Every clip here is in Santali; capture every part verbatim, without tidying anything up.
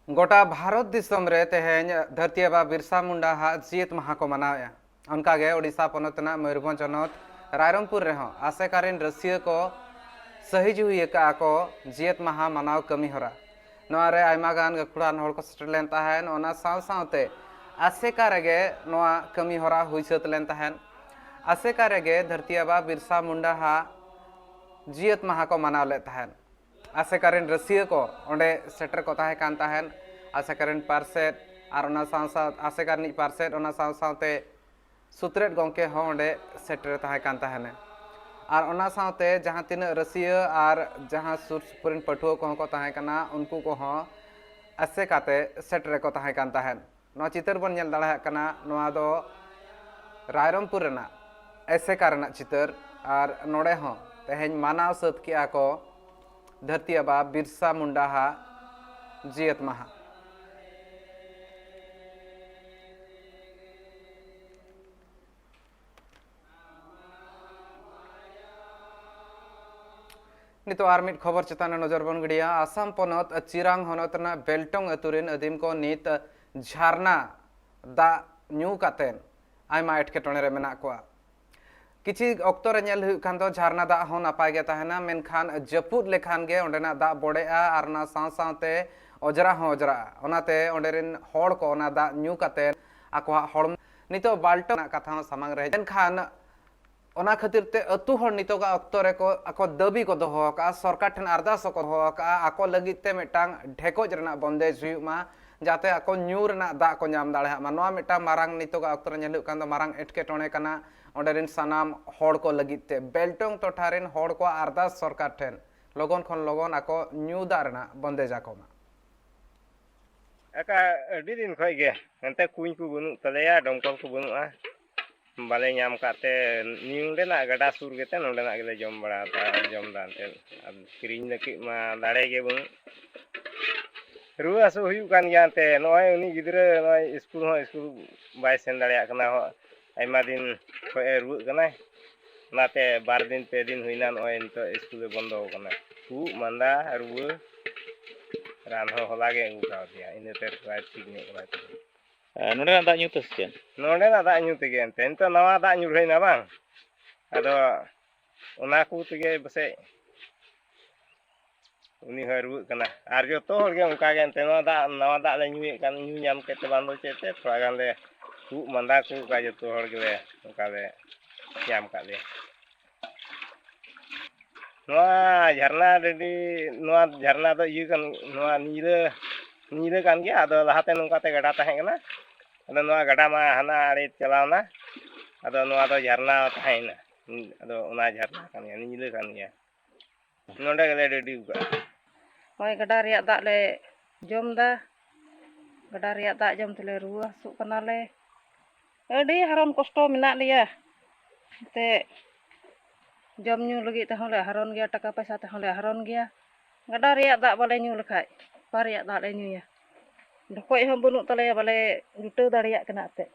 ᱜᱚᱴᱟ ᱵᱷᱟᱨᱚᱛ ᱫᱤᱥᱚᱢ ᱨᱮ ᱛᱮᱦᱮᱧ ᱫᱷᱟᱹᱨᱛᱤ ᱟᱵᱟ ᱵᱤᱨᱥᱟ ᱢᱩᱱᱰᱟ ᱦᱟᱜ ᱡᱤᱭᱟᱹᱛ ᱢᱟᱦᱟ ᱠᱚ ᱢᱟᱱᱟᱣᱮᱫᱼᱟ᱾ ᱚᱱᱠᱟᱜᱮ ᱳᱰᱤᱥᱟ ᱯᱚᱱᱚᱛ ᱨᱮᱱᱟᱜ ᱢᱚᱭᱩᱨᱵᱷᱚᱸᱡᱽ ᱦᱚᱱᱚᱛ ᱨᱟᱭᱨᱚᱝᱯᱩᱨ ᱨᱮᱦᱚᱸ ᱟᱥᱮᱠᱟ ᱨᱮᱱ ᱨᱟᱹᱥᱤᱭᱟᱹ ᱠᱚ ᱥᱟᱹᱦᱤ ᱡᱩᱦᱤ ᱟᱠᱟᱫᱼᱟ ᱠᱚ ᱡᱤᱭᱟᱹᱛ ᱢᱟᱦᱟ ᱢᱟᱱᱟᱣ ᱠᱟᱹᱢᱤ ᱦᱚᱨᱟ᱾ ᱱᱚᱣᱟ ᱨᱮ ᱟᱭᱢᱟ ᱜᱟᱱ ᱜᱟᱹᱠᱷᱩᱲᱟᱱ ᱦᱚᱲ ᱠᱚ ᱥᱮᱴᱮᱨ ᱞᱮᱱ ᱛᱟᱦᱮᱸᱫ᱾ ᱚᱱᱟ ᱥᱟᱶ ᱥᱟᱶᱛᱮ ᱟᱥᱮᱠᱟ ᱨᱮᱜᱮ ᱱᱚᱣᱟ ᱠᱟᱹᱢᱤ ᱦᱚᱨᱟ ᱦᱩᱭ ᱥᱟᱹᱛ ᱞᱮᱱ ᱛᱟᱦᱮᱸᱫ᱾ ᱟᱥᱮᱠᱟ ᱨᱮᱜᱮ ᱫᱷᱟᱹᱨᱛᱤ ᱟᱵᱟ ᱵᱤᱨᱥᱟ ᱢᱩᱱᱰᱟ ᱦᱟᱜ ᱡᱤᱭᱟᱹᱛ ᱢᱟᱦᱟ ᱠᱚ ᱢᱟᱱᱟᱣ ᱞᱮᱫ ᱛᱟᱦᱮᱸᱫ᱾ ᱟᱥᱮᱠᱟ ᱨᱮᱱ ᱨᱟᱹᱥᱤᱭᱟᱹ ᱠᱚ ᱚᱸᱰᱮ ᱥᱮᱴᱮᱨ ᱠᱚ ᱛᱟᱦᱮᱸ ᱠᱟᱱ ᱛᱟᱦᱮᱸᱫ᱾ ᱟᱥᱮᱠᱟ ᱨᱮᱱ ᱯᱟᱨᱥᱮᱛ ᱟᱨ ᱚᱱᱟ ᱥᱟᱶ ᱥᱟᱶ ᱟᱥᱮᱠᱟ ᱨᱤᱱᱤᱡ ᱯᱟᱨᱥᱮᱛ, ᱚᱱᱟ ᱥᱟᱶ ᱥᱟᱶᱛᱮ ᱥᱩᱛᱨᱮᱛ ᱜᱚᱢᱠᱮ ᱦᱚᱸ ᱚᱸᱰᱮ ᱥᱮᱴᱮᱨ ᱛᱟᱦᱮᱸ ᱠᱟᱱ ᱛᱟᱦᱮᱱᱟ᱾ ᱟᱨ ᱚᱱᱟ ᱥᱟᱶᱛᱮ ᱡᱟᱦᱟᱸ ᱛᱤᱱᱟᱹᱜ ᱨᱟᱹᱥᱤᱭᱟᱹ ᱟᱨ ᱡᱟᱦᱟᱸ ᱥᱩᱨ ᱥᱩᱯᱩᱨ ᱨᱮᱱ ᱯᱟᱹᱴᱷᱩᱣᱟᱹ ᱠᱚᱦᱚᱸ ᱠᱚ ᱛᱟᱦᱮᱸ ᱠᱟᱱᱟ, ᱩᱱᱠᱩ ᱠᱚᱦᱚᱸ ᱟᱥᱮᱠᱟ ᱛᱮ ᱥᱮᱴᱮᱨ ᱠᱚ ᱛᱟᱦᱮᱸ ᱠᱟᱱ ᱛᱟᱦᱮᱸᱫ᱾ ᱱᱚᱣᱟ ᱪᱤᱛᱟᱹᱨ ᱵᱚᱱ ᱧᱮᱞ ᱫᱟᱲᱮᱭᱟᱜ ᱠᱟᱱᱟ, ᱱᱚᱣᱟ ᱫᱚ ᱨᱟᱭᱨᱚᱝᱯᱩᱨ ᱨᱮᱱᱟᱜ ᱟᱥᱮᱠᱟ ᱨᱮᱱᱟᱜ ᱪᱤᱛᱟᱹᱨ᱾ ᱟᱨ ᱱᱚᱰᱮ ᱦᱚᱸ ᱛᱮᱦᱮᱧ ᱢᱟᱱᱟᱣ ᱥᱟᱹᱛ ᱠᱮᱜᱼᱟ ᱠᱚ ᱫᱷᱟᱹᱨᱛᱤ ᱟᱵᱟ ᱵᱤᱨᱥᱟ ᱢᱩᱱᱰᱟ ᱦᱟᱜ ᱡᱤᱭᱟᱹᱛ ᱢᱟᱦᱟ᱾ ᱱᱤᱛᱚᱜ ᱟᱨ ᱢᱤᱫ ᱠᱷᱚᱵᱚᱨ ᱪᱮᱛᱟᱱ ᱨᱮ ᱱᱚᱡᱚᱨ ᱵᱚᱱ ᱜᱤᱰᱤᱭᱟ᱾ ᱟᱥᱟᱢ ᱯᱚᱱᱚᱛ ᱪᱤᱨᱟᱝ ᱦᱚᱱᱚᱛ ᱨᱮᱱᱟᱜ ᱵᱮᱞᱴᱚᱝ ᱟᱹᱛᱩ ᱨᱮᱱ ᱟᱹᱫᱤᱢ ᱠᱚ ᱱᱤᱛ ᱡᱷᱟᱨᱱᱟ ᱫᱟᱜ ᱧᱩ ᱠᱟᱛᱮ ᱟᱭᱢᱟ ᱮᱴᱠᱮᱴᱚᱬᱮ ᱨᱮ ᱢᱮᱱᱟᱜ ᱠᱚᱣᱟ᱾ ᱠᱤᱪᱷᱤ ᱚᱠᱛᱚ ᱨᱮ ᱧᱮᱞ ᱦᱩᱭᱩᱜ ᱠᱷᱟᱱ ᱫᱚ ᱡᱷᱟᱨᱱᱟ ᱫᱟᱜ ᱦᱚᱸ ᱱᱟᱯᱟᱭ ᱜᱮ ᱛᱟᱦᱮᱱᱟ, ᱢᱮᱱᱠᱷᱟᱱ ᱡᱟᱹᱯᱩᱫ ᱞᱮᱠᱷᱟᱱ ᱜᱮ ᱚᱸᱰᱮᱱᱟᱜ ᱫᱟᱜ ᱵᱚᱰᱮᱜᱼᱟ ᱟᱨ ᱚᱱᱟ ᱥᱟᱶ ᱥᱟᱶᱛᱮ ᱚᱡᱽᱨᱟ ᱦᱚᱸ ᱚᱡᱽᱨᱟᱜᱼᱟ᱾ ᱚᱱᱟᱛᱮ ᱚᱸᱰᱮ ᱨᱮᱱ ᱦᱚᱲ ᱠᱚ ᱚᱱᱟ ᱫᱟᱜ ᱧᱩ ᱠᱟᱛᱮ ᱟᱠᱚᱣᱟᱜ ᱦᱚᱲᱢᱚ, ᱱᱤᱛᱚᱜ ᱵᱟᱞᱴᱚᱝ ᱨᱮᱱᱟᱜ ᱠᱟᱛᱷᱟ ᱦᱚᱸ ᱥᱟᱢᱟᱝ ᱨᱮ ᱦᱮᱡ, ᱢᱮᱱᱠᱷᱟᱱ ᱚᱱᱟ ᱠᱷᱟᱹᱛᱤᱨ ᱛᱮ ᱟᱹᱛᱩ ᱦᱚᱲ ᱱᱤᱛᱚᱜᱟᱜ ᱚᱠᱛᱚ ᱨᱮᱠᱚ ᱟᱠᱚ ᱫᱟᱹᱵᱤ ᱠᱚ ᱫᱚᱦᱚ ᱟᱠᱟᱫᱼᱟ, ᱥᱚᱨᱠᱟᱨ ᱴᱷᱮᱱ ᱟᱨᱫᱟᱥ ᱦᱚᱸᱠᱚ ᱫᱚᱦᱚ ᱟᱠᱟᱫᱼᱟ, ᱟᱠᱚ ᱞᱟᱹᱜᱤᱫ ᱛᱮ ᱢᱤᱫᱴᱟᱝ ᱰᱷᱮᱠᱚᱡ ᱨᱮᱱᱟᱜ ᱵᱚᱱᱫᱮᱡᱽ ᱦᱩᱭᱩᱜ ᱢᱟ, ᱡᱟᱛᱮ ᱟᱠᱚ ᱧᱩ ᱨᱮᱱᱟᱜ ᱫᱟᱜ ᱠᱚ ᱧᱟᱢ ᱫᱟᱲᱮᱭᱟᱜ ᱢᱟ᱾ ᱱᱚᱣᱟ ᱢᱤᱫᱴᱟᱝ ᱢᱟᱨᱟᱝ, ᱱᱤᱛᱚᱜᱟᱜ ᱚᱠᱛᱚ ᱨᱮ ᱧᱮᱞ ᱦᱩᱭᱩᱜ ᱠᱟᱱ ᱫᱚ ᱢᱟᱨᱟᱝ ᱮᱴᱠᱮᱴᱚᱬᱮ ᱠᱟᱱᱟ ᱚᱸᱰᱮ ᱨᱮᱱ ᱥᱟᱱᱟᱢ ᱦᱚᱲ ᱠᱚ ᱞᱟᱹᱜᱤᱫ ᱛᱮ᱾ ᱵᱮᱞᱴᱚᱝ ᱴᱚᱴᱷᱟ ᱨᱮᱱ ᱦᱚᱲ ᱠᱚᱣᱟᱜ ᱟᱨᱫᱟᱥ ᱥᱚᱨᱠᱟᱨ ᱴᱷᱮᱱ ᱞᱚᱜᱚᱱ ᱠᱷᱚᱱ ᱞᱚᱜᱚᱱ ᱟᱠᱚ ᱧᱩ ᱫᱟᱜ ᱨᱮᱱᱟᱜ ᱵᱚᱱᱫᱮᱡᱽ ᱟᱠᱚ ᱢᱟ᱾ ᱟᱠᱟ ᱟᱹᱰᱤ ᱫᱤᱱ ᱠᱷᱚᱡ ᱜᱮ ᱮᱱᱛᱮ ᱠᱩᱧ ᱠᱚ ᱵᱟᱹᱱᱩᱜ ᱛᱟᱞᱮᱭᱟ, ᱰᱚᱢᱠᱚᱞ ᱠᱚ ᱵᱟᱹᱱᱩᱜᱼᱟ, ᱵᱟᱞᱮ ᱧᱟᱢ ᱠᱟᱜ ᱛᱮ ᱱᱚᱸᱰᱮᱱᱟᱜ ᱜᱟᱰᱟ ᱥᱩᱨ ᱜᱮᱛᱮ ᱱᱚᱸᱰᱮᱱᱟᱜ ᱜᱮᱞᱮ ᱡᱚᱢ ᱵᱟᱲᱟ ᱦᱟᱛᱟᱲᱟ, ᱡᱚᱢ ᱫᱟ ᱮᱱᱛᱮ᱾ ᱟᱨ ᱠᱤᱨᱤᱧ ᱞᱟᱹᱜᱤᱫ ᱢᱟ ᱫᱟᱲᱮ ᱜᱮ ᱵᱟᱹᱱᱩᱜ᱾ ᱨᱩᱣᱟᱹ ᱦᱟᱹᱥᱩ ᱦᱩᱭᱩᱜ ᱠᱟᱱ ᱜᱮᱭᱟ ᱮᱱᱛᱮ᱾ ᱱᱚᱜᱼᱚᱭ ᱩᱱᱤ ᱜᱤᱫᱽᱨᱟᱹ ᱱᱚᱜᱼᱚᱭ ᱥᱠᱩᱞ ᱦᱚᱸ ᱥᱠᱩᱞ ᱵᱟᱭ ᱥᱮᱱ ᱫᱟᱲᱮᱭᱟᱜ ᱠᱟᱱᱟ, ᱟᱭᱢᱟ ᱫᱤᱱ ᱠᱷᱚᱡ ᱮ ᱨᱩᱣᱟᱹᱜ ᱠᱟᱱᱟᱭ᱾ ᱚᱱᱟᱛᱮ ᱵᱟᱨ ᱫᱤᱱ ᱯᱮ ᱫᱤᱱ ᱦᱩᱭᱱᱟ, ᱱᱚᱜᱼᱚᱭ ᱱᱤᱛᱚᱜ ᱥᱠᱩᱞᱮ ᱵᱚᱱᱫᱚ ᱟᱠᱟᱱᱟ᱾ ᱠᱷᱩᱜ ᱢᱟᱸᱫᱟ ᱨᱩᱣᱟᱹ ᱨᱟᱱ ᱦᱚᱸ ᱦᱚᱞᱟ ᱜᱮ ᱟᱹᱜᱩ ᱠᱟᱣᱫᱮᱭᱟ, ᱤᱱᱟᱹᱛᱮ ᱛᱷᱚᱲᱟᱭ ᱴᱷᱤᱠ ᱧᱚᱜ ᱠᱟᱱᱟ ᱛᱮᱦᱮᱧ᱾ ᱟᱨ ᱱᱚᱸᱰᱮᱱᱟᱜ ᱫᱟᱜ ᱧᱩ ᱛᱮ ᱥᱮ ᱪᱮᱫ? ᱱᱚᱸᱰᱮᱱᱟᱜ ᱫᱟᱜ ᱧᱩ ᱛᱮᱜᱮ ᱮᱱᱛᱮ, ᱱᱤᱛᱚᱜ ᱱᱟᱣᱟ ᱫᱟᱜ ᱧᱩᱨᱦᱟᱹᱭᱱᱟ ᱵᱟᱝ, ᱟᱫᱚ ᱚᱱᱟ ᱠᱚ ᱛᱮᱜᱮ ᱯᱟᱥᱮᱡ ᱩᱱᱤ ᱦᱚᱸᱭ ᱨᱩᱣᱟᱹᱜ ᱠᱟᱱᱟ᱾ ᱟᱨ ᱡᱚᱛᱚ ᱦᱚᱲ ᱜᱮ ᱚᱱᱠᱟ ᱜᱮ ᱮᱱᱛᱮ, ᱱᱚᱣᱟ ᱫᱟᱜ, ᱱᱟᱣᱟ ᱫᱟᱜ ᱞᱮ ᱧᱩᱭᱮᱫ ᱠᱟᱱ, ᱧᱩ ᱧᱟᱢ ᱠᱮᱫ ᱛᱮ ᱵᱟᱝ ᱫᱚ ᱪᱮᱫ ᱛᱮ, ᱛᱷᱚᱲᱟ ᱜᱟᱱ ᱞᱮ ᱠᱷᱩᱜ ᱢᱟᱸᱫᱟ ᱠᱚ ᱚᱱᱠᱟ ᱡᱚᱛᱚ ᱦᱚᱲ ᱜᱮᱞᱮ ᱚᱱᱠᱟ ᱞᱮ ᱧᱟᱢ ᱠᱟᱜ ᱞᱮᱭᱟ᱾ ᱱᱚᱣᱟ ᱡᱷᱟᱨᱱᱟ ᱰᱟᱹᱰᱤ, ᱱᱚᱣᱟ ᱡᱷᱟᱨᱱᱟ ᱫᱚ ᱤᱭᱟᱹ ᱠᱟᱱ, ᱱᱚᱣᱟ ᱱᱤᱡᱽᱨᱟᱹ, ᱱᱤᱡᱽᱨᱟᱹ ᱠᱟᱱ ᱜᱮᱭᱟ᱾ ᱟᱫᱚ ᱞᱟᱦᱟᱛᱮ ᱱᱚᱝᱠᱟ ᱛᱮ ᱜᱟᱰᱟ ᱛᱟᱦᱮᱸ ᱠᱟᱱᱟ, ᱟᱫᱚ ᱱᱚᱣᱟ ᱜᱟᱰᱟ ᱢᱟ ᱦᱟᱱᱟ ᱟᱲᱮ ᱪᱟᱞᱟᱣᱱᱟ, ᱟᱫᱚ ᱱᱚᱣᱟ ᱫᱚ ᱡᱷᱟᱨᱱᱟ ᱛᱟᱦᱮᱸᱭᱮᱱᱟ, ᱟᱫᱚ ᱚᱱᱟ ᱡᱷᱟᱨᱱᱟ ᱠᱟᱱ ᱜᱮᱭᱟ, ᱱᱤᱡᱽᱨᱟᱹ ᱠᱟᱱ ᱜᱮᱭᱟ᱾ ᱱᱚᱸᱰᱮ ᱜᱮᱞᱮ ᱰᱟᱹᱰᱤ ᱠᱟᱜᱼᱟ᱾ ᱱᱚᱜᱼᱚᱭ ᱜᱟᱰᱟ ᱨᱮᱭᱟᱜ ᱫᱟᱜ ᱞᱮ ᱡᱚᱢ ᱫᱟ᱾ ᱜᱟᱰᱟ ᱨᱮᱭᱟᱜ ᱫᱟᱜ ᱡᱚᱢ ᱛᱮᱞᱮ ᱨᱩᱣᱟᱹ ᱦᱟᱹᱥᱩᱜ ᱠᱟᱱᱟᱞᱮ᱾ ᱟᱹᱰᱤ ᱦᱟᱨᱚᱱ ᱠᱚᱥᱴᱚ ᱢᱮᱱᱟᱜ ᱞᱮᱭᱟ᱾ ᱮᱱᱛᱮ ᱡᱚᱢ ᱧᱩ ᱞᱟᱹᱜᱤᱫ ᱛᱮᱦᱚᱸ ᱞᱮ ᱦᱟᱨᱚᱱ ᱜᱮᱭᱟ, ᱴᱟᱠᱟ ᱯᱚᱭᱥᱟ ᱛᱮᱦᱚᱸ ᱞᱮ ᱦᱟᱨᱚᱱ ᱜᱮᱭᱟ᱾ ᱜᱟᱰᱟ ᱨᱮᱭᱟᱜ ᱫᱟᱜ ᱵᱟᱞᱮ ᱧᱩ ᱞᱮᱠᱷᱟᱡ ᱚᱠᱟ ᱨᱮᱭᱟᱜ ᱫᱟᱜ ᱞᱮ ᱧᱩᱭᱟ? ᱰᱷᱚᱠᱚᱡ ᱦᱚᱸ ᱵᱟᱹᱱᱩᱜ ᱛᱟᱞᱮᱭᱟ, ᱵᱟᱞᱮ ᱡᱩᱴᱟᱹᱣ ᱫᱟᱲᱮᱭᱟᱜ ᱠᱟᱱᱟ ᱮᱱᱛᱮ᱾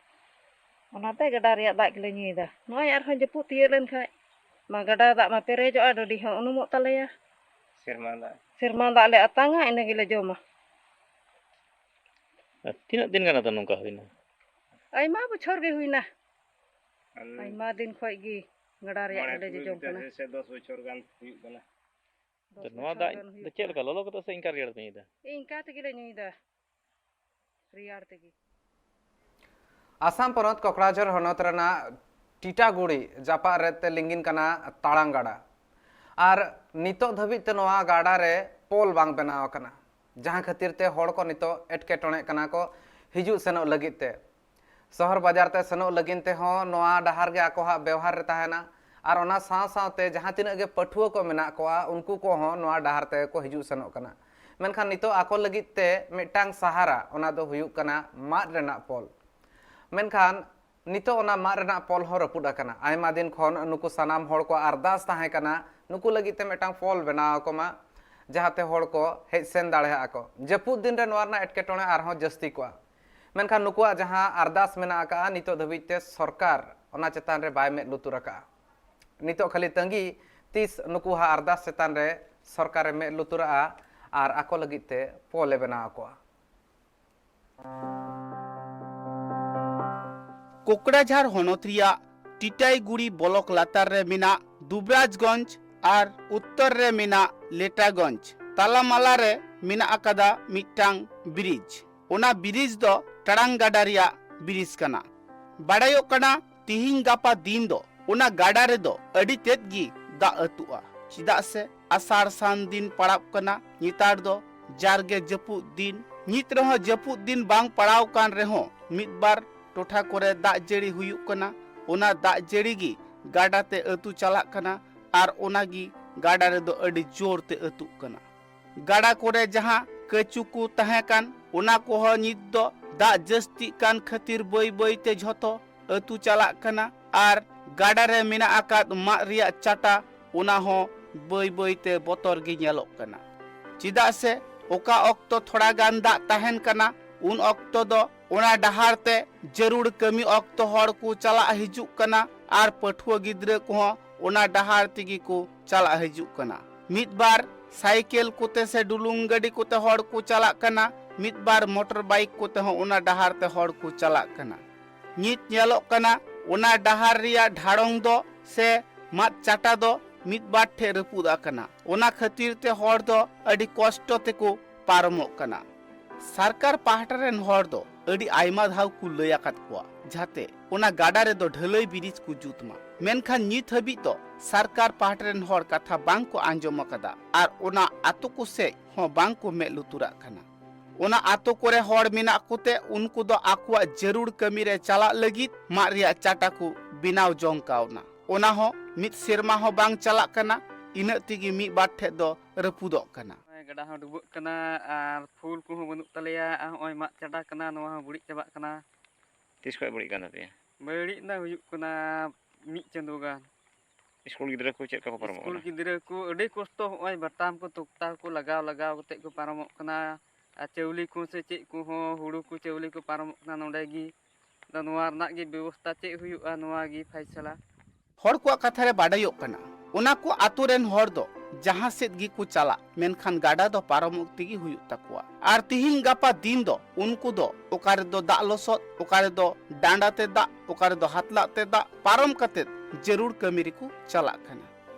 ᱚᱱᱟᱛᱮ ᱜᱟᱰᱟ ᱨᱮᱭᱟᱜ ᱫᱟᱜ ᱜᱮᱞᱮ ᱧᱩᱭᱮᱫᱟ᱾ ᱱᱚᱜᱼᱚᱭ ᱟᱨᱦᱚᱸ ᱡᱟᱹᱯᱩᱫ ᱛᱤᱭᱟᱹᱜ ᱞᱮᱱᱠᱷᱟᱡ ᱢᱟ ᱜᱟᱰᱟ ᱫᱟᱜ ᱢᱟ ᱯᱮᱨᱮᱡᱚᱜᱼᱟ, ᱰᱟᱹᱰᱤ ᱦᱚᱸ ᱩᱱᱩᱢᱚᱜ ᱛᱟᱞᱮᱭᱟ᱾ ᱥᱮᱨᱢᱟ ᱫᱟᱜ᱾ ᱥᱮᱨᱢᱟ ᱫᱟᱜ ᱞᱮ ᱟᱛᱟᱝᱟ, ᱤᱱᱟᱹ ᱜᱮᱞᱮ ᱡᱚᱢᱟ᱾ ᱟᱨ ᱛᱤᱱᱟᱹᱜ ᱫᱤᱱ ᱜᱟᱱ ᱟᱫᱚ ᱱᱚᱝᱠᱟ ᱦᱩᱭᱱᱟ? ᱟᱭᱢᱟ ᱵᱚᱪᱷᱚᱨ ᱜᱮ ᱦᱩᱭᱱᱟ᱾ ᱟᱨ ᱟᱭᱢᱟ ᱫᱤᱱ ᱠᱷᱚᱡ ᱜᱮ ᱜᱟᱰᱟ ᱨᱮᱭᱟᱜ ᱢᱚᱬᱮ ᱜᱮᱞᱮ ᱛᱩᱨᱩᱭ ᱡᱚᱡᱚᱢ ᱵᱤᱜᱷᱟᱹ ᱠᱟᱱᱟ᱾ ᱥᱮ ᱫᱚᱥ ᱵᱚᱪᱷᱚᱨ ᱜᱟᱱ ᱦᱩᱭᱩᱜ ᱠᱟᱱᱟ᱾ ᱫᱚᱥ ᱛᱚ ᱱᱚᱣᱟ ᱵᱚᱪᱷᱚᱨ ᱫᱟᱜ ᱜᱟᱱ ᱫᱚ ᱦᱩᱭᱩᱜ ᱪᱮᱫ ᱠᱟᱱᱟ᱾ ᱞᱮᱠᱟ, ᱞᱚᱞᱚ ᱠᱟᱛᱮ ᱥᱮ ᱤᱱᱠᱟ ᱨᱮᱭᱟᱲ ᱛᱮ ᱧᱩᱭᱫᱟ? ᱤᱱᱠᱟ ᱛᱮᱜᱮ ᱞᱮ ᱧᱩᱭᱫᱟ, ᱨᱮᱭᱟᱲ ᱛᱮᱜᱮ᱾ ᱟᱥᱟᱢ ᱯᱚᱱᱚᱛ ᱠᱚᱠᱲᱟᱡᱷᱚᱨ ᱦᱚᱱᱚᱛ ᱨᱮᱱᱟᱜ ᱴᱤᱴᱟᱜᱩᱲᱤ ᱡᱟᱯᱟᱜ ᱨᱮ ᱛᱮ ᱞᱤᱸᱜᱤᱱ ᱠᱟᱱᱟ ᱛᱟᱲᱟᱝ ᱜᱟᱰᱟ᱾ ᱟᱨ ᱱᱤᱛᱚᱜ ᱫᱷᱟᱹᱵᱤᱡ ᱛᱮ ᱱᱚᱣᱟ ᱜᱟᱰᱟ ᱨᱮ ᱯᱳᱞ ᱵᱟᱝ ᱵᱮᱱᱟᱣ ᱟᱠᱟᱱᱟ, ᱡᱟᱦᱟᱸ ᱠᱷᱟᱹᱛᱤᱨ ᱛᱮ ᱦᱚᱲ ᱠᱚ ᱱᱤᱛᱚᱜ ᱮᱴᱠᱮᱴᱚᱬᱮᱜ ᱠᱟᱱᱟ ᱠᱚ ᱦᱤᱡᱩᱜ ᱥᱮᱱᱚᱜ ᱞᱟᱹᱜᱤᱫ ᱛᱮ᱾ ᱥᱚᱦᱚᱨ ᱵᱟᱡᱟᱨ ᱛᱮ ᱥᱮᱱᱚᱜ ᱞᱟᱹᱜᱤᱫ ᱛᱮᱦᱚᱸ ᱱᱚᱣᱟ ᱰᱟᱦᱟᱨ ᱜᱮ ᱟᱠᱚᱣᱟᱜ ᱵᱮᱣᱦᱟᱨ ᱨᱮ ᱛᱟᱦᱮᱱᱟ᱾ ᱟᱨ ᱚᱱᱟ ᱥᱟᱶ ᱥᱟᱶᱛᱮ ᱡᱟᱦᱟᱸ ᱛᱤᱱᱟᱹᱜ ᱜᱮ ᱯᱟᱹᱴᱷᱩᱣᱟᱹ ᱠᱚ ᱢᱮᱱᱟᱜ ᱠᱚᱣᱟ, ᱩᱱᱠᱩ ᱠᱚᱦᱚᱸ ᱱᱚᱣᱟ ᱰᱟᱦᱟᱨ ᱛᱮ ᱠᱚ ᱦᱤᱡᱩᱜ ᱥᱮᱱᱚᱜ ᱠᱟᱱᱟ᱾ ᱢᱮᱱᱠᱷᱟᱱ ᱱᱤᱛᱚᱜ ᱟᱠᱚ ᱞᱟᱹᱜᱤᱫ ᱛᱮ ᱢᱤᱫᱴᱟᱝ ᱥᱟᱦᱟᱨᱟ, ᱚᱱᱟ ᱫᱚ ᱦᱩᱭᱩᱜ ᱠᱟᱱᱟ ᱢᱟᱫ ᱨᱮᱱᱟᱜ ᱯᱳᱞ᱾ ᱢᱮᱱᱠᱷᱟᱱ ᱱᱤᱛᱚᱜ ᱚᱱᱟ ᱢᱟᱫ ᱨᱮᱱᱟᱜ ᱯᱳᱞ ᱦᱚᱸ ᱨᱟᱹᱯᱩᱫ ᱟᱠᱟᱱᱟ᱾ ᱟᱭᱢᱟ ᱫᱤᱱ ᱠᱷᱚᱱ ᱱᱩᱠᱩ ᱥᱟᱱᱟᱢ ᱦᱚᱲ ᱠᱚᱣᱟᱜ ᱟᱨᱫᱟᱥ ᱛᱟᱦᱮᱸ ᱠᱟᱱᱟ, ᱱᱩᱠᱩ ᱞᱟᱹᱜᱤᱫ ᱛᱮ ᱢᱤᱫᱴᱟᱝ ᱯᱳᱞ ᱵᱮᱱᱟᱣ ᱟᱠᱚ ᱢᱟ, ᱡᱟᱦᱟᱸᱛᱮ ᱦᱚᱲ ᱠᱚ ᱦᱮᱡ ᱥᱮᱱ ᱫᱟᱲᱮᱭᱟᱜᱼᱟ ᱠᱚ᱾ ᱡᱟᱹᱯᱩᱫ ᱫᱤᱱ ᱨᱮ ᱱᱚᱣᱟ ᱨᱮᱱᱟᱜ ᱮᱴᱠᱮᱴᱚᱬᱮ ᱟᱨᱦᱚᱸ ᱡᱟᱹᱥᱛᱤ ᱠᱚᱜᱼᱟ᱾ ᱢᱮᱱᱠᱷᱟᱱ ᱱᱩᱠᱩᱣᱟᱜ ᱡᱟᱦᱟᱸ ᱟᱨᱫᱟᱥ ᱢᱮᱱᱟᱜ ᱟᱠᱟᱫᱼᱟ, ᱱᱤᱛᱚᱜ ᱫᱷᱟᱹᱵᱤᱡ ᱛᱮ ᱥᱚᱨᱠᱟᱨ ᱚᱱᱟ ᱪᱮᱛᱟᱱ ᱨᱮ ᱵᱟᱭ ᱢᱮᱫ ᱞᱩᱛᱩᱨ ᱟᱠᱟᱫᱼᱟ᱾ ᱱᱤᱛᱚᱜ ᱠᱷᱟᱹᱞᱤ ᱛᱟᱺᱜᱤ ᱛᱤᱥ ᱱᱩᱠᱩᱣᱟᱜ ᱟᱨᱫᱟᱥ ᱪᱮᱛᱟᱱ ᱨᱮ ᱥᱚᱨᱠᱟᱨᱮ ᱢᱮᱫ ᱞᱩᱛᱩᱨᱟᱜᱼᱟ ᱟᱨ ᱟᱠᱚ ᱞᱟᱹᱜᱤᱫ ᱛᱮ ᱯᱚᱞ ᱮ ᱵᱮᱱᱟᱣ ᱟᱠᱚᱣᱟ᱾ ᱠᱳᱠᱲᱟᱡᱷᱟᱲ ᱦᱚᱱᱚᱛ ᱨᱮᱭᱟᱜ ᱴᱤᱴᱟᱭᱜᱩᱲᱤ ᱵᱞᱚᱠ ᱞᱟᱛᱟᱨ ᱨᱮ ᱢᱮᱱᱟᱜ ᱫᱩᱵᱨᱟᱡᱽᱜᱚᱸᱡᱽ ᱟᱨ ᱩᱛᱛᱚᱨ ᱨᱮ ᱢᱮᱱᱟᱜ ᱞᱮᱴᱟᱜᱚᱸᱡᱽ ᱛᱟᱞᱟᱢᱟᱞᱟ ᱨᱮ ᱢᱮᱱᱟᱜ ᱟᱠᱟᱫᱟ ᱢᱤᱫᱴᱟᱝ ᱵᱨᱤᱡᱽ᱾ ᱚᱱᱟ ᱵᱨᱤᱡᱽ ᱫᱚ ᱴᱟᱲᱟᱝ ᱜᱟᱰᱟ ᱨᱮᱭᱟᱜ ᱵᱨᱤᱡᱽ ᱠᱟᱱᱟ᱾ ᱵᱟᱲᱟᱭᱚᱜ ᱠᱟᱱᱟ, ᱛᱤᱦᱤᱧ ᱜᱟᱯᱟ ᱫᱤᱱ ᱫᱚ ᱚᱱᱟ ᱜᱟᱰᱟ ᱨᱮᱫᱚ ᱟᱹᱰᱤ ᱛᱮᱫ ᱜᱮ ᱫᱟᱜ ᱟᱹᱛᱩᱜᱼᱟ, ᱪᱮᱫᱟᱜ ᱥᱮ ᱟᱥᱟᱲ ᱥᱟᱱ ᱫᱤᱱ ᱯᱟᱲᱟᱜ ᱠᱟᱱᱟ᱾ ᱱᱮᱛᱟᱨ ᱫᱚ ᱡᱟᱨᱜᱮ ᱡᱟᱹᱯᱩᱫ ᱫᱤᱱ, ᱱᱤᱛ ᱨᱮᱦᱚᱸ ᱡᱟᱹᱯᱩᱫ ᱫᱤᱱ ᱵᱟᱝ ᱯᱟᱲᱟᱣ ᱠᱟᱱ ᱨᱮᱦᱚᱸ ᱢᱤᱫ ᱵᱟᱨ ᱴᱚᱴᱷᱟ ᱠᱚᱨᱮ ᱫᱟᱜ ᱡᱟᱹᱲᱤ ᱦᱩᱭᱩᱜ ᱠᱟᱱᱟ᱾ ᱚᱱᱟ ᱫᱟᱜ ᱡᱟᱹᱲᱤ ᱜᱮ ᱜᱟᱰᱟ ᱛᱮ ᱟᱹᱛᱩ ᱪᱟᱞᱟᱜ ᱠᱟᱱᱟ ᱟᱨ ᱚᱱᱟ ᱜᱮ ᱜᱟᱰᱟ ᱨᱮᱫᱚ ᱟᱹᱰᱤ ᱡᱳᱨ ᱛᱮ ᱟᱹᱛᱩᱜ ᱠᱟᱱᱟ᱾ ᱜᱟᱰᱟ ᱠᱚᱨᱮ ᱡᱟᱦᱟᱸ ᱠᱟᱹᱪᱩ ᱠᱚ ᱛᱟᱦᱮᱸ ᱠᱟᱱ, ᱚᱱᱟ ᱠᱚᱦᱚᱸ ᱱᱤᱛ ᱫᱚ ᱫᱟᱜ ᱡᱟᱹᱥᱛᱤᱜ ᱠᱟᱱ ᱠᱷᱟᱹᱛᱤᱨ ᱵᱟᱹᱭ ᱵᱟᱹᱭ ᱛᱮ ᱡᱷᱚᱛᱚ ᱟᱹᱛᱩ ᱪᱟᱞᱟᱜ ᱠᱟᱱᱟ ᱟᱨ ᱜᱟᱰᱟ ᱨᱮ ᱢᱮᱱᱟᱜ ᱟᱠᱟᱫ ᱢᱟᱫ ᱨᱮᱭᱟᱜ ᱪᱟᱴᱟ, ᱚᱱᱟ ᱦᱚᱸ ᱵᱟᱹᱭ ᱵᱟᱹᱭ ᱛᱮ ᱵᱚᱛᱚᱨ ᱜᱮ ᱧᱮᱞᱚᱜ ᱠᱟᱱᱟ᱾ ᱪᱮᱫᱟᱜ ᱥᱮ ᱚᱠᱟ ᱚᱠᱛᱚ ᱛᱷᱚᱲᱟ ᱜᱟᱱ ᱫᱟᱜ ᱛᱟᱦᱮᱱ ᱠᱟᱱᱟ, ᱩᱱ ᱚᱠᱛᱚ ᱫᱚ ᱚᱱᱟ ᱰᱟᱦᱟᱨ ᱛᱮ ᱡᱟᱹᱨᱩᱲ ᱠᱟᱹᱢᱤ ᱚᱠᱛᱚ ᱦᱚᱲ ᱠᱚ ᱪᱟᱞᱟᱜ ᱦᱤᱡᱩᱜ ᱠᱟᱱᱟ ᱟᱨ ᱯᱟᱹᱴᱷᱩᱣᱟᱹ ᱜᱤᱫᱽᱨᱟᱹ ᱠᱚᱦᱚᱸ ᱚᱱᱟ ᱰᱟᱦᱟᱨ ᱛᱮᱜᱮ ᱠᱚ ᱪᱟᱞᱟᱜ ᱦᱤᱡᱩᱜ ᱠᱟᱱᱟ᱾ ᱢᱤᱫ ᱵᱟᱨ ᱥᱟᱭᱠᱮᱞ ᱠᱚᱛᱮ ᱥᱮ ᱰᱩᱞᱩᱝ ᱜᱟᱹᱰᱤ ᱠᱚᱛᱮ ᱦᱚᱲ ᱠᱚ ᱪᱟᱞᱟᱜ ᱠᱟᱱᱟ, ᱢᱤᱫ ᱵᱟᱨ ᱢᱚᱴᱚᱨ ᱵᱟᱭᱤᱠ ᱠᱚᱛᱮ ᱦᱚᱸ ᱚᱱᱟ ᱰᱟᱦᱟᱨ ᱛᱮ ᱦᱚᱲ ᱠᱚ ᱪᱟᱞᱟᱜ ᱠᱟᱱᱟ᱾ ᱱᱤᱛ ᱧᱮᱞᱚᱜ ᱠᱟᱱᱟ, ᱚᱱᱟ ᱰᱟᱦᱟᱨ ᱨᱮᱭᱟᱜ ᱰᱷᱟᱲᱚᱝ ᱫᱚ ᱥᱮ ᱢᱟᱫ ᱪᱟᱴᱟ ᱫᱚ ᱢᱤᱫ ᱵᱟᱨ ᱴᱷᱮᱡ ᱨᱟᱹᱯᱩᱫ ᱟᱠᱟᱱᱟ᱾ ᱚᱱᱟ ᱠᱷᱟᱹᱛᱤᱨ ᱛᱮ ᱦᱚᱲ ᱫᱚ ᱟᱹᱰᱤ ᱠᱚᱥᱴᱚ ᱛᱮᱠᱚ ᱯᱟᱨᱚᱢᱚᱜ ᱠᱟᱱᱟ᱾ ᱥᱚᱨᱠᱟᱨ ᱯᱟᱦᱴᱟ ᱨᱮᱱ ᱦᱚᱲ ᱫᱚ ᱟᱹᱰᱤ ᱟᱭᱢᱟ ᱫᱷᱟᱣ ᱠᱚ ᱞᱟᱹᱭ ᱟᱠᱟᱫ ᱠᱚᱣᱟ, ᱡᱟᱛᱮ ᱚᱱᱟ ᱜᱟᱰᱟ ᱨᱮᱫᱚ ᱰᱷᱟᱹᱞᱟᱹᱭ ᱵᱨᱤᱡᱽ ᱠᱚ ᱡᱩᱛ ᱢᱟ, ᱢᱮᱱᱠᱷᱟᱱ ᱱᱤᱛ ᱦᱟᱹᱵᱤᱡ ᱫᱚ ᱥᱚᱨᱠᱟᱨ ᱯᱟᱦᱴᱟ ᱨᱮᱱ ᱦᱚᱲ ᱠᱟᱛᱷᱟ ᱵᱟᱝ ᱠᱚ ᱟᱸᱡᱚᱢ ᱟᱠᱟᱫᱟ ᱟᱨ ᱚᱱᱟ ᱟᱛᱳ ᱠᱚ ᱥᱮᱡ ᱦᱚᱸ ᱵᱟᱝ ᱠᱚ ᱢᱮᱫ ᱞᱩᱛᱩᱨᱟᱜ ᱠᱟᱱᱟ᱾ ᱚᱱᱟ ᱟᱛᱳ ᱠᱚᱨᱮ ᱦᱚᱲ ᱢᱮᱱᱟᱜ ᱠᱚᱛᱮ ᱩᱱᱠᱩ ᱫᱚ ᱟᱠᱚᱣᱟᱜ ᱡᱟᱹᱨᱩᱲ ᱠᱟᱹᱢᱤ ᱨᱮ ᱪᱟᱞᱟᱜ ᱞᱟᱹᱜᱤᱫ ᱢᱟᱫ ᱨᱮᱭᱟᱜ ᱪᱟᱴᱟ ᱠᱚ ᱵᱮᱱᱟᱣ ᱡᱚᱝ ᱠᱟᱣᱱᱟ᱾ ᱚᱱᱟ ᱦᱚᱸ ᱢᱤᱫ ᱥᱮᱨᱢᱟ ᱦᱚᱸ ᱵᱟᱝ ᱪᱟᱞᱟᱜ ᱠᱟᱱᱟ, ᱤᱱᱟᱹᱜ ᱛᱮᱜᱮ ᱢᱤᱫ ᱵᱟᱨ ᱴᱷᱮᱡ ᱫᱚ ᱨᱟᱹᱯᱩᱫᱚᱜ ᱠᱟᱱᱟ᱾ ᱱᱚᱜᱼᱚᱭ ᱜᱟᱰᱟ ᱦᱚᱸ ᱰᱩᱵᱟᱹᱜ ᱠᱟᱱᱟ ᱟᱨ ᱯᱷᱩᱞ ᱠᱚᱦᱚᱸ ᱵᱟᱹᱱᱩᱜ ᱛᱟᱞᱮᱭᱟ, ᱟᱨ ᱱᱚᱜᱼᱚᱭ ᱢᱟᱫ ᱪᱟᱴᱟ ᱠᱟᱱᱟ, ᱱᱚᱣᱟ ᱦᱚᱸ ᱵᱟᱹᱲᱤᱡ ᱪᱟᱵᱟᱜ ᱠᱟᱱᱟ᱾ ᱛᱤᱥ ᱠᱷᱚᱡ ᱵᱟᱹᱲᱤᱡ ᱠᱟᱱ ᱛᱟᱯᱮᱭᱟ? ᱵᱟᱹᱲᱤᱡ ᱮᱱᱟ, ᱦᱩᱭᱩᱜ ᱠᱟᱱᱟ ᱢᱤᱫ ᱪᱟᱸᱫᱳ ᱜᱟᱱ᱾ ᱥᱠᱩᱞ ᱜᱤᱫᱽᱨᱟᱹ ᱠᱚ ᱪᱮᱫ ᱞᱮᱠᱟ ᱠᱚ ᱯᱟᱨᱚᱢᱚᱜ ᱥᱠᱩᱞ ᱠᱟᱱᱟ? ᱜᱤᱫᱽᱨᱟᱹ ᱠᱚ ᱟᱹᱰᱤ ᱠᱚᱥᱴᱚ, ᱦᱚᱸᱜᱼᱚᱭ ᱵᱟᱴᱟᱢ ᱠᱚ ᱛᱚᱠᱛᱟ ᱠᱚ ᱞᱟᱜᱟᱣ ᱞᱟᱜᱟᱣ ᱠᱟᱛᱮᱫ ᱠᱚ ᱯᱟᱨᱚᱢᱚᱜ ᱠᱟᱱᱟ᱾ ᱟᱨ ᱪᱟᱣᱞᱮ ᱠᱚ ᱥᱮ ᱪᱮᱫ ᱠᱚᱦᱚᱸ, ᱦᱩᱲᱩ ᱠᱚ ᱪᱟᱣᱞᱮ ᱠᱚ ᱯᱟᱨᱚᱢᱚᱜ ᱠᱟᱱᱟ ᱱᱚᱸᱰᱮ ᱜᱮ᱾ ᱟᱫᱚ ᱱᱚᱣᱟ ᱨᱮᱱᱟᱜ ᱜᱮ ᱵᱮᱵᱚᱥᱛᱷᱟ ᱪᱮᱫ ᱦᱩᱭᱩᱜᱼᱟ, ᱱᱚᱣᱟ ᱜᱮ ᱯᱷᱟᱭᱥᱟᱞᱟ᱾ ᱦᱚᱲ ᱠᱚᱣᱟᱜ ᱠᱟᱛᱷᱟ ᱨᱮ ᱵᱟᱰᱟᱭᱚᱜ ᱠᱟᱱᱟ, ᱚᱱᱟ ᱠᱚ ᱟᱛᱳ ᱨᱮᱱ ᱦᱚᱲ ᱫᱚ ᱡᱟᱦᱟᱸ ᱥᱮᱫ ᱜᱮᱠᱚ ᱪᱟᱞᱟᱜ, ᱢᱮᱱᱠᱷᱟᱱ ᱜᱟᱰᱟ ᱫᱚ ᱯᱟᱨᱚᱢᱚᱜ ᱛᱮᱜᱮ ᱦᱩᱭᱩᱜ ᱛᱟᱠᱚᱣᱟ᱾ ᱟᱨ ᱛᱤᱦᱤᱧ ᱜᱟᱯᱟ ᱫᱤᱱ ᱫᱚ ᱩᱱᱠᱩ ᱫᱚ ᱚᱠᱟ ᱨᱮᱫᱚ ᱫᱟᱜ ᱞᱚᱥᱚᱫ, ᱚᱠᱟ ᱨᱮᱫᱚ ᱰᱟᱸᱰᱟ ᱛᱮ ᱫᱟᱜ, ᱚᱠᱟ ᱨᱮᱫᱚ ᱦᱟᱛᱞᱟᱜ ᱛᱮ ᱫᱟᱜ ᱯᱟᱨᱚᱢ ᱠᱟᱛᱮᱫ ᱡᱟᱹᱨᱩᱲ ᱠᱟᱹᱢᱤ ᱨᱮᱠᱚ ᱪᱟᱞᱟᱜ ᱠᱟᱱᱟ᱾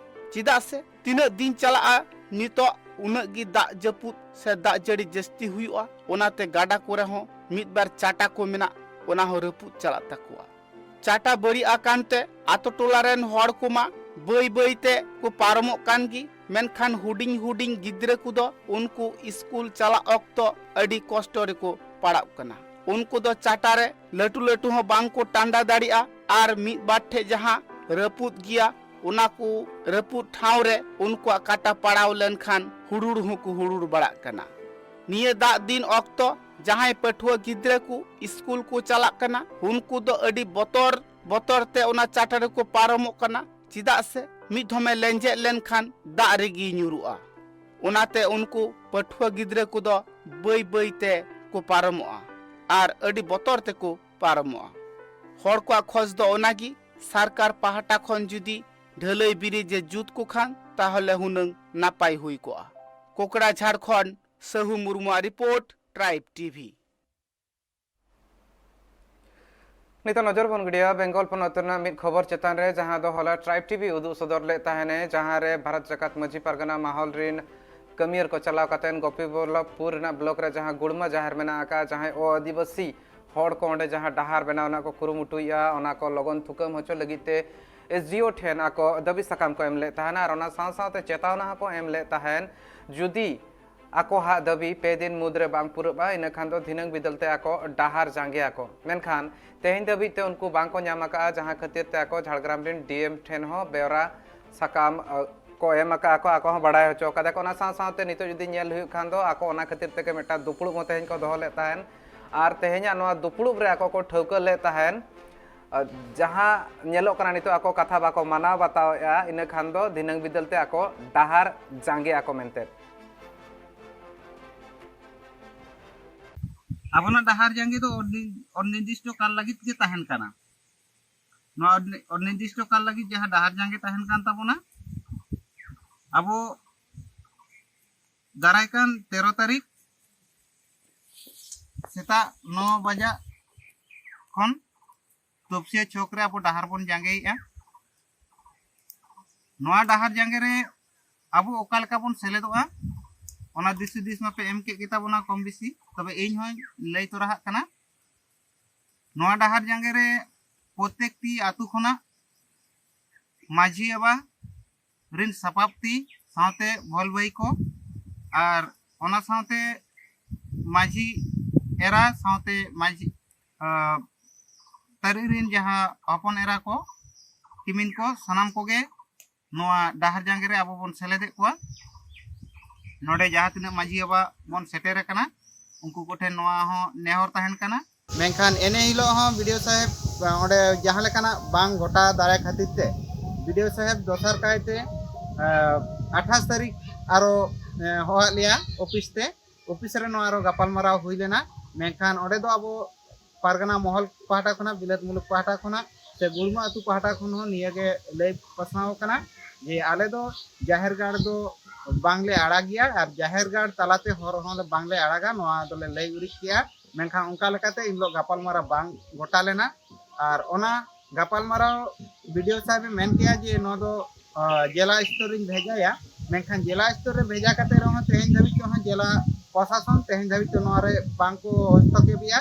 ᱪᱮᱫᱟᱜ ᱥᱮ ᱛᱤᱱᱟᱹᱜ ᱫᱤᱱ ᱪᱟᱞᱟᱜᱼᱟ, ᱱᱤᱛᱚᱜ ᱩᱱᱟᱹᱜ ᱜᱮ ᱫᱟᱜ ᱡᱟᱹᱯᱩᱫ ᱥᱮ ᱫᱟᱜ ᱡᱟᱹᱲᱤ ᱡᱟᱹᱥᱛᱤ ᱦᱩᱭᱩᱜᱼᱟ, ᱚᱱᱟᱛᱮ ᱜᱟᱰᱟ ᱠᱚᱨᱮ ᱦᱚᱸ ᱢᱤᱫ ᱵᱟᱨ ᱪᱟᱴᱟ ᱠᱚ ᱢᱮᱱᱟᱜ, ᱚᱱᱟ ᱦᱚᱸ ᱨᱟᱹᱯᱩᱫ ᱪᱟᱞᱟᱜ ᱛᱟᱠᱚᱣᱟ᱾ ᱪᱟᱴᱟ ᱵᱟᱹᱲᱤᱡ ᱟᱠᱟᱱ ᱛᱮ ᱟᱛᱳ ᱴᱚᱞᱟ ᱨᱮᱱ ᱦᱚᱲ ᱠᱚᱢᱟ ᱵᱟᱹᱭ ᱵᱟᱹᱭ ᱛᱮ ᱠᱚ ᱯᱟᱨᱚᱢᱚᱜ ᱠᱟᱱ ᱜᱮ, ᱢᱮᱱᱠᱷᱟᱱ ᱦᱩᱰᱤᱧ ᱦᱩᱰᱤᱧ ᱜᱤᱫᱽᱨᱟᱹ ᱠᱚᱫᱚ ᱩᱱᱠᱩ ᱥᱠᱩᱞ ᱪᱟᱞᱟᱜ ᱚᱠᱛᱚ ᱟᱹᱰᱤ ᱠᱚᱥᱴᱚ ᱨᱮᱠᱚ ᱯᱟᱲᱟᱜ ᱠᱟᱱᱟ᱾ ᱩᱱᱠᱩ ᱫᱚ ᱪᱟᱴᱟ ᱨᱮ ᱞᱟᱹᱴᱩ ᱞᱟᱹᱴᱩ ᱦᱚᱸ ᱵᱟᱝ ᱠᱚ ᱴᱟᱸᱰᱟ ᱫᱟᱲᱮᱭᱟᱜᱼᱟ, ᱟᱨ ᱢᱤᱫ ᱵᱟᱨ ᱴᱷᱮᱡ ᱡᱟᱦᱟᱸ ᱨᱟᱹᱯᱩᱫ ᱜᱮᱭᱟ, ᱚᱱᱟ ᱠᱚ ᱨᱟᱹᱯᱩᱫ ᱴᱷᱟᱶ ᱨᱮ ᱩᱱᱠᱩᱣᱟᱜ ᱠᱟᱴᱟ ᱯᱟᱲᱟᱣ ᱞᱮᱱᱠᱷᱟᱱ ᱦᱩᱲᱩᱲ ᱦᱚᱸᱠᱚ ᱦᱩᱲᱩᱲ ᱵᱟᱲᱟᱜ ᱠᱟᱱᱟ᱾ ᱱᱤᱭᱟᱹ ᱫᱟᱜ ᱫᱤᱱ ᱚᱠᱛᱚ ᱡᱟᱦᱟᱸᱭ ᱯᱟᱹᱴᱷᱩᱣᱟᱹ ᱜᱤᱫᱽᱨᱟᱹ ᱠᱚ ᱥᱠᱩᱞ ᱠᱚ ᱪᱟᱞᱟᱜ ᱠᱟᱱᱟ, ᱩᱱᱠᱩ ᱫᱚ ᱟᱹᱰᱤ ᱵᱚᱛᱚᱨ ᱵᱚᱛᱚᱨ ᱛᱮ ᱚᱱᱟ ᱪᱟᱴᱟ ᱨᱮᱠᱚ ᱯᱟᱨᱚᱢᱚᱜ ᱠᱟᱱᱟ, ᱪᱮᱫᱟᱜ ᱥᱮ ᱢᱤᱫ ᱫᱷᱚᱢᱮ ᱞᱮᱸᱡᱮᱫ ᱞᱮᱱᱠᱷᱟᱱ ᱫᱟᱜ ᱨᱮᱜᱮ ᱧᱩᱨᱩᱜᱼᱟ᱾ ᱚᱱᱟᱛᱮ ᱩᱱᱠᱩ ᱯᱟᱹᱴᱷᱩᱣᱟᱹ ᱜᱤᱫᱽᱨᱟᱹ ᱠᱚᱫᱚ ᱵᱟᱹᱭ ᱵᱟᱹᱭ ᱛᱮ ᱠᱚ ᱯᱟᱨᱚᱢᱚᱜᱼᱟ ᱟᱨ ᱟᱹᱰᱤ ᱵᱚᱛᱚᱨ ᱛᱮᱠᱚ ᱯᱟᱨᱚᱢᱚᱜᱼᱟ᱾ ᱦᱚᱲ ᱠᱚᱣᱟᱜ ᱠᱷᱚᱡᱽ ᱫᱚ ᱚᱱᱟᱜᱮ, ᱥᱚᱨᱠᱟᱨ ᱯᱟᱦᱴᱟ ᱠᱷᱚᱱ ᱡᱩᱫᱤ ᱰᱷᱟᱹᱞᱟᱹᱭ ᱵᱨᱤᱡᱽ ᱮ ᱡᱩᱛ ᱠᱚ ᱠᱷᱟᱱ, ᱛᱟᱦᱚᱞᱮ ᱦᱩᱱᱟᱹᱝ ᱱᱟᱯᱟᱭ ᱦᱩᱭ ᱠᱚᱜᱼᱟ᱾ ᱠᱳᱠᱲᱟᱡᱷᱟᱲ ᱠᱷᱚᱱ ᱥᱟᱹᱦᱩ ᱢᱩᱨᱢᱩᱣᱟᱜ ᱨᱤᱯᱳᱨᱴ, ᱴᱨᱟᱭᱤᱵᱽ ᱴᱤᱵᱷᱤ᱾ ᱱᱤᱛᱚᱜ ᱱᱚᱡᱚᱨ ᱵᱚᱱ ᱜᱤᱰᱤᱭᱟ ᱵᱮᱝᱜᱚᱞ ᱯᱚᱱᱚᱛ ᱨᱮᱱᱟᱜ ᱢᱤᱫ ᱠᱷᱚᱵᱚᱨ ᱪᱮᱛᱟᱱ ᱨᱮ, ᱡᱟᱦᱟᱸ ᱫᱚ ᱦᱚᱞᱟ ᱴᱨᱟᱭᱤᱵᱽ ᱴᱤᱵᱷᱤ ᱩᱫᱩᱜ ᱥᱚᱫᱚᱨ ᱞᱮᱫ ᱛᱟᱦᱮᱱᱮ, ᱡᱟᱦᱟᱸ ᱨᱮ ᱵᱷᱟᱨᱚᱛ ᱡᱟᱠᱟᱛ ᱢᱟᱹᱡᱷᱤ ᱯᱟᱨᱜᱟᱱᱟ ᱢᱟᱦᱚᱞ ᱨᱤᱱ ᱠᱟᱹᱢᱤᱭᱟᱹᱨ ᱠᱚ ᱪᱟᱞᱟᱣ ᱠᱟᱛᱮᱱ ᱜᱳᱯᱤᱵᱚᱞᱞᱚᱵᱷᱯᱩᱨ ᱨᱮᱱᱟᱜ ᱵᱞᱚᱠ ᱨᱮ ᱡᱟᱦᱟᱸ ᱜᱩᱲᱢᱟ ᱡᱟᱦᱮᱨ ᱢᱮᱱᱟᱜ ᱟᱠᱟᱫ, ᱡᱟᱦᱟᱸᱭ ᱚ-ᱟᱹᱫᱤᱵᱟᱹᱥᱤ ᱦᱚᱲ ᱠᱚ ᱚᱸᱰᱮ ᱡᱟᱦᱟᱸ ᱰᱟᱦᱟᱨ ᱵᱮᱱᱟᱣ ᱨᱮᱱᱟᱜ ᱠᱚ ᱠᱩᱨᱩᱢᱩᱴᱩᱭᱮᱫᱼᱟ, ᱚᱱᱟ ᱠᱚ ᱞᱚᱜᱚᱱ ᱛᱷᱩᱠᱟᱹᱢ ᱦᱚᱪᱚ ᱞᱟᱹᱜᱤᱫ ᱛᱮ ᱮᱥ ᱰᱤ ᱳ ᱴᱷᱮᱱ ᱟᱠᱚ ᱫᱟᱹᱵᱤ ᱥᱟᱠᱟᱢ ᱠᱚ ᱮᱢ ᱞᱮᱫ ᱛᱟᱦᱮᱱᱟ᱾ ᱟᱨ ᱚᱱᱟ ᱥᱟᱶ ᱥᱟᱶᱛᱮ ᱪᱮᱛᱟᱣᱱᱟ ᱦᱚᱸᱠᱚ ᱮᱢ ᱞᱮᱫ ᱛᱟᱦᱮᱱ, ᱡᱩᱫᱤ ᱟᱠᱚᱣᱟᱜ ᱫᱟᱹᱵᱤ ᱯᱮ ᱫᱤᱱ ᱢᱩᱫᱽᱨᱮ ᱵᱟᱝ ᱯᱩᱨᱟᱹᱜᱼᱟ, ᱤᱱᱟᱹ ᱠᱷᱟᱱ ᱫᱚ ᱫᱷᱤᱱᱟᱹᱝ ᱵᱤᱫᱟᱹᱞ ᱛᱮ ᱟᱠᱚ ᱰᱟᱦᱟᱨ ᱡᱟᱸᱜᱮ ᱟᱠᱚ᱾ ᱢᱮᱱᱠᱷᱟᱱ ᱛᱮᱦᱮᱧ ᱫᱷᱟᱹᱵᱤᱡ ᱛᱮ ᱩᱱᱠᱩ ᱵᱟᱝ ᱠᱚ ᱧᱟᱢ ᱟᱠᱟᱫᱼᱟ, ᱡᱟᱦᱟᱸ ᱠᱷᱟᱹᱛᱤᱨ ᱛᱮ ᱟᱠᱚ ᱡᱷᱟᱲᱜᱨᱟᱢ ᱨᱮᱱ ᱰᱤ ᱮᱢ ᱴᱷᱮᱱ ᱦᱚᱸ ᱵᱮᱣᱨᱟ ᱥᱟᱠᱟᱢ, ᱟᱹ, ᱠᱚ ᱮᱢ ᱟᱠᱟᱫᱼᱟ ᱠᱚ, ᱟᱠᱚ ᱦᱚᱸ ᱵᱟᱲᱟᱭ ᱦᱚᱪᱚ ᱟᱠᱟᱫᱟ ᱠᱚ᱾ ᱚᱱᱟ ᱥᱟᱶ ᱥᱟᱶᱛᱮ ᱱᱤᱛᱚᱜ ᱡᱩᱫᱤ ᱧᱮᱞ ᱦᱩᱭᱩᱜ ᱠᱷᱟᱱ ᱫᱚ ᱟᱠᱚ ᱚᱱᱟ ᱠᱷᱟᱹᱛᱤᱨ ᱛᱮᱜᱮ ᱢᱤᱫᱴᱟᱝ ᱫᱩᱯᱲᱩᱵ ᱦᱚᱸ ᱛᱮᱦᱮᱧ ᱠᱚ ᱫᱚᱦᱚ ᱞᱮᱫ ᱛᱟᱦᱮᱱ᱾ ᱟᱨ ᱛᱮᱦᱮᱧᱟᱜ ᱱᱚᱣᱟ ᱫᱩᱯᱲᱩᱵ ᱨᱮ ᱟᱠᱚ ᱠᱚ ᱴᱷᱟᱹᱣᱠᱟᱹ ᱞᱮᱫ ᱛᱟᱦᱮᱱ, ᱟᱹ, ᱡᱟᱦᱟᱸ ᱧᱮᱞᱚᱜ ᱠᱟᱱᱟ ᱱᱤᱛᱚᱜ ᱟᱠᱚ ᱠᱟᱛᱷᱟ ᱵᱟᱠᱚ ᱢᱟᱱᱟᱣ ᱵᱟᱛᱟᱣᱮᱫᱼᱟ, ᱤᱱᱟᱹ ᱠᱷᱟᱱ ᱫᱚ ᱫᱷᱤᱱᱟᱹᱝ ᱵᱤᱫᱟᱹᱞ ᱛᱮ ᱟᱠᱚ ᱰᱟᱦᱟᱨ ᱡᱟᱸᱜᱮ ᱟᱠᱚ ᱢᱮᱱᱛᱮ᱾ ᱟᱵᱚᱱᱟᱜ ᱰᱟᱦᱟᱨ ᱡᱟᱸᱜᱮ ᱫᱚ ᱚᱱᱤ-, ᱚᱱᱤᱨᱫᱤᱥᱴᱚ ᱠᱟᱞ ᱞᱟᱹᱜᱤᱫ ᱜᱮ ᱛᱟᱦᱮᱱ ᱠᱟᱱᱟ᱾ ᱱᱚᱣᱟ ᱚᱱᱤᱨᱫᱤᱥᱴᱚ ᱠᱟᱞ ᱞᱟᱹᱜᱤᱫ ᱡᱟᱦᱟᱸ ᱰᱟᱦᱟᱨ ᱡᱟᱸᱜᱮ ᱛᱟᱦᱮᱱ ᱠᱟᱱ ᱛᱟᱵᱚᱱᱟ, ᱟᱵᱚ ᱫᱟᱨᱟᱭ ᱠᱟᱱ ᱛᱮᱨᱚ ᱛᱟᱹᱨᱤᱠᱷ ᱥᱮᱛᱟᱜ ᱱᱚ ᱵᱟᱡᱟᱜ ᱠᱷᱚᱱ ᱛᱚᱯᱥᱤᱭᱟ ᱪᱷᱚᱠ ᱨᱮ ᱟᱵᱚ ᱰᱟᱦᱟᱨ ᱵᱚᱱ ᱡᱟᱸᱜᱮᱭᱮᱜᱼᱟ᱾ ᱱᱚᱣᱟ ᱰᱟᱦᱟᱨ ᱡᱟᱸᱜᱮ ᱨᱮ ᱟᱵᱚ ᱚᱠᱟ ᱞᱮᱠᱟ ᱵᱚᱱ ᱥᱮᱞᱮᱫᱚᱜᱼᱟ, ᱚᱱᱟ ᱫᱤᱥ ᱦᱩᱫᱤᱥ ᱢᱟᱯᱮ ᱮᱢ ᱠᱮᱫ ᱜᱮᱛᱟ ᱵᱚᱱᱟ ᱠᱚᱢ ᱵᱮᱥᱤ, ᱛᱚᱵᱮ ᱤᱧ ᱦᱚᱸᱧ ᱞᱟᱹᱭ ᱛᱚᱨᱟᱦᱟᱜ ᱠᱟᱱᱟ᱾ ᱱᱚᱣᱟ ᱰᱟᱦᱟᱨ ᱡᱟᱸᱜᱮ ᱨᱮ ᱯᱨᱚᱛᱮᱠᱴᱤ ᱟᱛᱳ ᱠᱷᱚᱱᱟᱜ ᱢᱟᱹᱡᱷᱤ ᱵᱟᱵᱟ ᱨᱤᱱ ᱥᱟᱯᱟᱵ ᱛᱤ ᱥᱟᱶᱛᱮ ᱵᱷᱚᱞ ᱵᱷᱟᱹᱭ ᱠᱚ ᱟᱨ ᱚᱱᱟ ᱥᱟᱶᱛᱮ ᱢᱟᱹᱡᱷᱤ ᱮᱨᱟ ᱥᱟᱶᱛᱮ ᱢᱟᱹᱡᱷᱤ ᱛᱟᱹᱨᱤ ᱨᱤᱱ ᱡᱟᱦᱟᱸ ᱦᱚᱯᱚᱱ ᱮᱨᱟ ᱠᱚ, ᱠᱤᱢᱤᱱ ᱠᱚ, ᱥᱟᱱᱟᱢ ᱠᱚᱜᱮ ᱱᱚᱣᱟ ᱰᱟᱦᱟᱨ ᱡᱟᱸᱜᱮ ᱨᱮ ᱟᱵᱚ ᱵᱚᱱ ᱥᱮᱞᱮᱫᱮᱫ ᱠᱚᱣᱟ᱾ ᱱᱚᱰᱮ ᱡᱟᱦᱟᱸ ᱛᱤᱱᱟᱹᱜ ᱢᱟᱹᱡᱷᱤ ᱵᱟᱵᱟ ᱵᱚᱱ ᱥᱮᱴᱮᱨ ᱟᱠᱟᱱᱟ, ᱩᱱᱠᱩ ᱠᱚᱴᱷᱮᱱ ᱱᱚᱣᱟ ᱦᱚᱸ ᱱᱮᱦᱚᱨ ᱛᱟᱦᱮᱱ ᱠᱟᱱᱟ᱾ ᱢᱮᱱᱠᱷᱟᱱ ᱮᱱᱮ ᱦᱤᱞᱳᱜ ᱦᱚᱸ ᱵᱤ ᱰᱤ ᱳ ᱥᱟᱦᱮᱵᱽ ᱚᱸᱰᱮ ᱡᱟᱦᱟᱸ ᱞᱮᱠᱟᱱᱟᱜ ᱵᱟᱝ ᱜᱷᱚᱴᱟᱣ ᱫᱟᱲᱮ ᱠᱷᱟᱹᱛᱤᱨ ᱛᱮ ᱵᱤ ᱰᱤ ᱳ ᱥᱟᱦᱮᱵᱽ ᱫᱚᱥᱟᱨ ᱠᱟᱭᱛᱮ ᱟᱴᱷᱟᱥ ᱛᱟᱹᱨᱤᱠᱷ ᱟᱨᱚ ᱦᱚᱦᱚᱣᱟᱫ ᱞᱮᱭᱟ ᱚᱯᱷᱤᱥ ᱛᱮ᱾ ᱚᱯᱷᱤᱥ ᱨᱮ ᱱᱚᱣᱟ ᱟᱨᱚ ᱜᱟᱯᱟᱞᱢᱟᱨᱟᱣ ᱦᱩᱭ ᱞᱮᱱᱟ᱾ ᱢᱮᱱᱠᱷᱟᱱ ᱚᱸᱰᱮ ᱫᱚ ᱟᱵᱚ ᱯᱟᱨᱜᱟᱱᱟ ᱢᱚᱦᱚᱞ ᱯᱟᱦᱴᱟ ᱠᱷᱚᱱᱟᱜ, ᱵᱤᱞᱟᱹᱛ ᱢᱩᱞᱩᱠ ᱯᱟᱦᱴᱟ ᱠᱷᱚᱱᱟᱜ ᱥᱮ ᱜᱩᱲᱢᱟᱹ ᱟᱹᱛᱩ ᱯᱟᱦᱴᱟ ᱠᱷᱚᱱ ᱦᱚᱸ ᱱᱤᱭᱟᱹᱜᱮ ᱞᱟᱹᱭ ᱯᱟᱥᱱᱟᱣ ᱠᱟᱱᱟ ᱡᱮ ᱟᱞᱮ ᱫᱚ ᱡᱟᱦᱮᱨ ᱜᱟᱲ ᱫᱚ ᱵᱟᱝᱞᱮ ᱟᱲᱟᱜ ᱜᱮᱭᱟ ᱟᱨ ᱡᱟᱦᱮᱨ ᱜᱟᱲ ᱛᱟᱞᱟᱛᱮ ᱦᱚᱨ ᱦᱚᱸ ᱵᱟᱝᱞᱮ ᱟᱲᱟᱜᱟ, ᱱᱚᱣᱟ ᱫᱚᱞᱮ ᱞᱟᱹᱭ ᱩᱨᱤᱡ ᱠᱮᱜᱼᱟ᱾ ᱢᱮᱱᱠᱷᱟᱱ ᱚᱱᱠᱟ ᱞᱮᱠᱟᱛᱮ ᱤᱱ ᱦᱤᱞᱳᱜ ᱜᱟᱯᱟᱞᱢᱟᱨᱟᱣ ᱵᱟᱝ ᱜᱚᱴᱟ ᱞᱮᱱᱟ᱾ ᱟᱨ ᱚᱱᱟ ᱜᱟᱯᱟᱞᱢᱟᱨᱟᱣ ᱵᱤ ᱰᱤ ᱳ ᱥᱟᱦᱮᱵᱽ ᱮ ᱢᱮᱱ ᱠᱮᱜᱼᱟ ᱡᱮ ᱱᱚᱣᱟ ᱫᱚ ᱡᱮᱞᱟ ᱥᱛᱚᱨ ᱨᱤᱧ ᱵᱷᱮᱡᱟᱭᱟ᱾ ᱢᱮᱱᱠᱷᱟᱱ ᱡᱮᱞᱟ ᱥᱛᱚᱨ ᱨᱮ ᱵᱷᱮᱡᱟ ᱠᱟᱛᱮ ᱨᱮᱦᱚᱸ ᱛᱮᱦᱮᱧ ᱫᱷᱟᱹᱵᱤᱡ ᱛᱮᱦᱚᱸ ᱡᱮᱞᱟ ᱯᱨᱚᱥᱟᱥᱚᱱ ᱛᱮᱦᱮᱧ ᱫᱷᱟᱹᱵᱤᱡ ᱛᱮ ᱱᱚᱣᱟ ᱨᱮ ᱵᱟᱝ ᱠᱚ ᱦᱚᱥᱛᱚᱠᱷᱮᱯᱮᱜᱼᱟ᱾